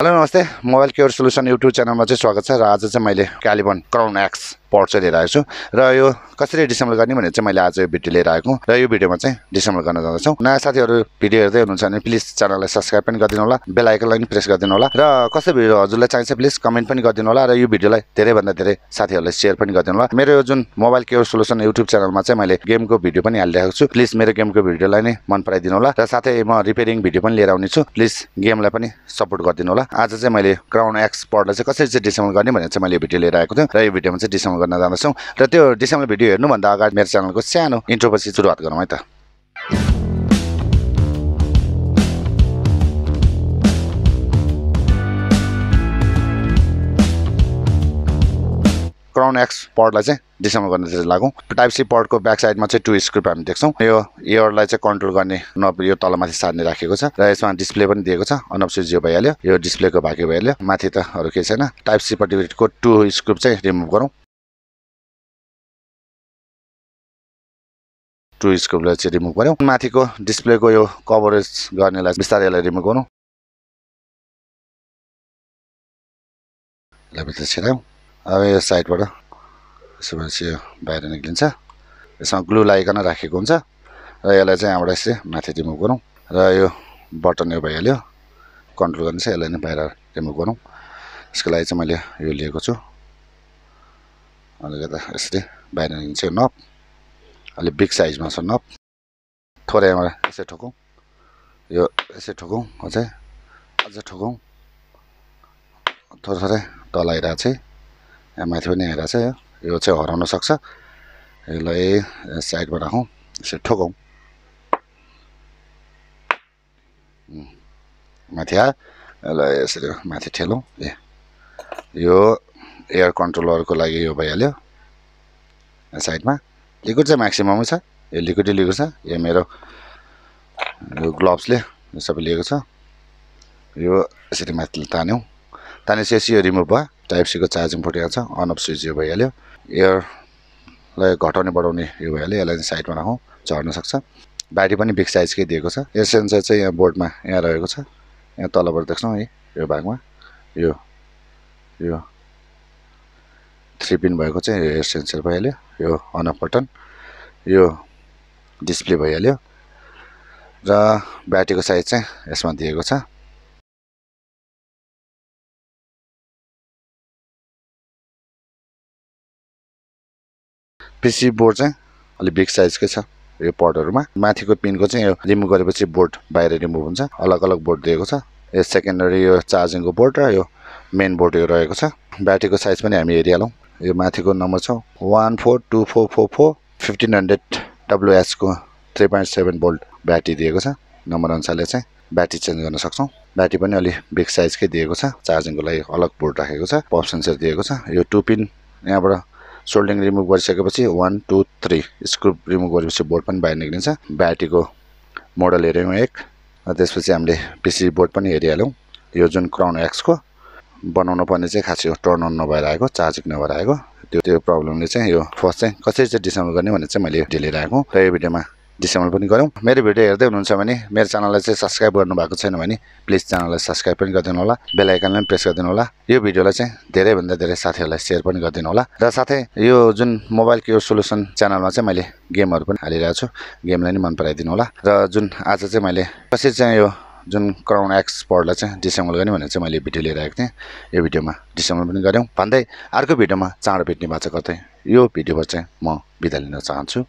Hello नमस्ते mobile care solution YouTube च्यानलमा चाहिँ स्वागत छ र आज चाहिँ मैले क्यालिबन क्राउन एक्स पड चाहिँ लिएर आएको छु र यो कसरी डिसेम्बल गर्ने भनेर चाहिँ मैले आज यो भिडियो लिएर आएको र यो भिडियोमा चाहिँ डिसेम्बल गर्न जाँदैछौँ। नयाँ साथीहरू भिडियो हेर्दै हुनुहुन्छ भने प्लिज च्यानललाई सब्स्क्राइब पनि गरिदिनु होला, बेल आइकनलाई पनि प्रेस गरिदिनु होला र कस्तो भिडियो हजुरलाई चाहिन्छ प्लिज कमेन्ट पनि गरिदिनु होला र यो भिडियोलाई धेरैभन्दा धेरै साथीहरूलाई सेयर पनि गरिदिनु होला। मेरो यो जुन मोबाइल केयर सोल्युसन युट्युब च्यानलमा चाहिँ मैले गेमको भिडियो पनि हालिरहेको छु, प्लिज मेरो गेमको भिडियोलाई नै मन पराइदिनु होला र साथै म रिपेयरिङ भिडियो पनि लिएर आउने छु, प्लिज गेमलाई पनि सपोर्ट गरिदिनु होला। आज चाहिँ मैले क्राउन एक्स पडलाई चाहिँ कसरी चाहिँ डिसेम्बल गर्ने भनेर चाहिँ मैले भिडियो लिएर आएको थिएँ र यो भिडियोमा चाहिँ डिसेम्बल गर्न जाँदैछौँ र त्यो डिसेम्बल भिडियो हेर्नुभन्दा अगाडि मेरो च्यानलको सानो इन्ट्रोपछि सुरुवात गरौँ है त। क्राउन एक्स पडलाई चाहिँ डिसेम्बल गर्न चाहिँ लागौँ। टाइप सी पडको ब्याक साइडमा चाहिँ 2 स्क्रुप हामी देख्छौँ। यो एयरलाई चाहिँ कन्ट्रोल गर्ने नब यो तलमाथि सार्ने राखेको छ र यसमा डिस्प्ले पनि दिएको छ। अन अफ स्विच यो भइहाल्यो, यो डिस्प्लेको भागी भइहाल्यो, माथि त अरू केही छैन। टाइप सी पट्टिको 2 स्क्रुप चाहिँ रिमुभ गरौँ। 2 स्क्रुपलाई चाहिँ रिमुभ गरौँ। माथिको डिस्प्लेको यो कभरेज गर्नेलाई बिस्तारै यसलाई रिमुभ गरौँ। यसलाई भित्र छिरायौँ। अब यो साइडबाट यसो भएपछि यो बाहिर निक्लिन्छ। यसमा ग्लु लगाइकन राखेको हुन्छ र यसलाई चाहिँ यहाँबाट यसरी माथि रिमुभ गरौँ र यो बटन यो भइहाल्यो, कन्ट्रोल गर्ने चाहिँ यसलाई नै बाहिर रिमुभ गरौँ। यसको लागि चाहिँ मैले यो लिएको छु। अलिकति यसरी बाहिर निक्लिन्छ यो नब, अलिक बिग साइजमा छ नब। थोरै यहाँबाट यसरी ठोकौँ, यो यसरी ठोकौँ, अझै ठोकौँ। थोरै तल आइरहेको छ, यहाँ माथि पनि आइरहेको छ। यो चाहिँ हराउन सक्छ। यसलाई साइडमा राखौँ, यसरी ठोकौँ, माथि आयो। यसलाई यसरी माथि ठेलौँ। यो एयर कन्ट्रोलरको लागि यो भइहाल्यो। साइडमा लिक्विड चाहिँ म्याक्सिममै छ, यो लिक्विडै लिएको छ। यो मेरो यो ग्लोभ्सले यो सबै लिएको छ। यो यसरी माथि तान्यौँ, तानेपछि यो रिमुभ भयो। टाइप सीको चार्जिङ पोर्ट यहाँ छ, अन अफ स्विच यो भइहाल्यो। एयरलाई घटाउने बढाउने यो भइहाल्यो। यसलाई साइडमा राखौँ, झर्न सक्छ। ब्याट्री पनि बिग साइजकै दिएको छ। एयर सेन्सर चाहिँ यहाँ बोर्डमा यहाँ रहेको छ, यहाँ तलबाट देख्छौँ है यो भागमा। यो 3 पिन भएको चाहिँ एयर सेन्सर भइहाल्यो। यो अन अफ बटन, यो डिस्प्ले भइहाल्यो र ब्याट्रीको साइज चाहिँ यसमा दिएको छ। पिसी बोर्ड चाहिँ अलिक बिग साइजकै छ यो पडहरूमा। माथिको पिनको चाहिँ यो रिमुभ गरेपछि बोर्ड बाहिर रिमुभ हुन्छ। अलग अलग बोर्ड दिएको छ। यो सेकेन्डरी यो चार्जिङको बोर्ड र यो मेन बोर्ड यो रहेको छ। ब्याट्रीको साइज पनि हामी हेरिहालौँ। यो माथिको नम्बर छ 142444 1500 WH को 3.7 भोल्ट ब्याट्री दिएको छ। नम्बर अनुसारले चाहिँ ब्याट्री चेन्ज गर्न सक्छौँ। ब्याट्री पनि अलिक बिग साइजकै दिएको छ। चार्जिङको लागि अलग बोर्ड राखेको छ। पप सेन्सर दिएको छ। यो 2 पिन यहाँबाट सोल्डिङ रिमुभ गरिसकेपछि 1 2 3 स्क्रुप रिमुभ गरेपछि बोर्ड पनि बाहिर निक्लिन्छ। ब्याट्रीको मोडल हेऱ्यौँ एक, त्यसपछि हामीले पिसी बोर्ड पनि हेरिहाल्यौँ। यो जुन क्राउन एक्सको बनाउनु पर्ने चाहिँ खास यो टर्न अन नभएर आएको, चार्जिङ नभएर आएको, त्यो प्रब्लमले चाहिँ यो फर्स्ट चाहिँ कसरी चाहिँ डिसेम्बल गर्ने भनेर चाहिँ मैले भिडियो लिएर आएको र यो भिडियोमा डिसेम्बल पनि गऱ्यौँ। मेरो भिडियो हेर्दै हुनुहुन्छ भने मेरो च्यानललाई चाहिँ सब्स्क्राइब गर्नुभएको छैन भने प्लिज च्यानललाई सब्स्क्राइब पनि गरिदिनु होला, बेल आइकनलाई पनि प्रेस गरिदिनु होला। यो भिडियोलाई चाहिँ धेरैभन्दा धेरै साथीहरूलाई सेयर पनि गरिदिनु होला र साथै यो जुन मोबाइल केयर सोल्युसन च्यानलमा चाहिँ मैले गेमहरू पनि हालिरहेको छु, गेमलाई नि मन पराइदिनु होला। र जुन आज चाहिँ मैले कसरी चाहिँ यो जुन क्राउन एक्स पडलाई चाहिँ डिसेम्बल गर्ने भनेर चाहिँ मैले भिडियो लिएर आएको थिएँ। यो भिडियोमा डिसेम्बल पनि गऱ्यौँ भन्दै अर्को भिडियोमा चाँडो भेट्ने बाचा गर्दै यो भिडियोबाट चाहिँ म बिदा लिन चाहन्छु।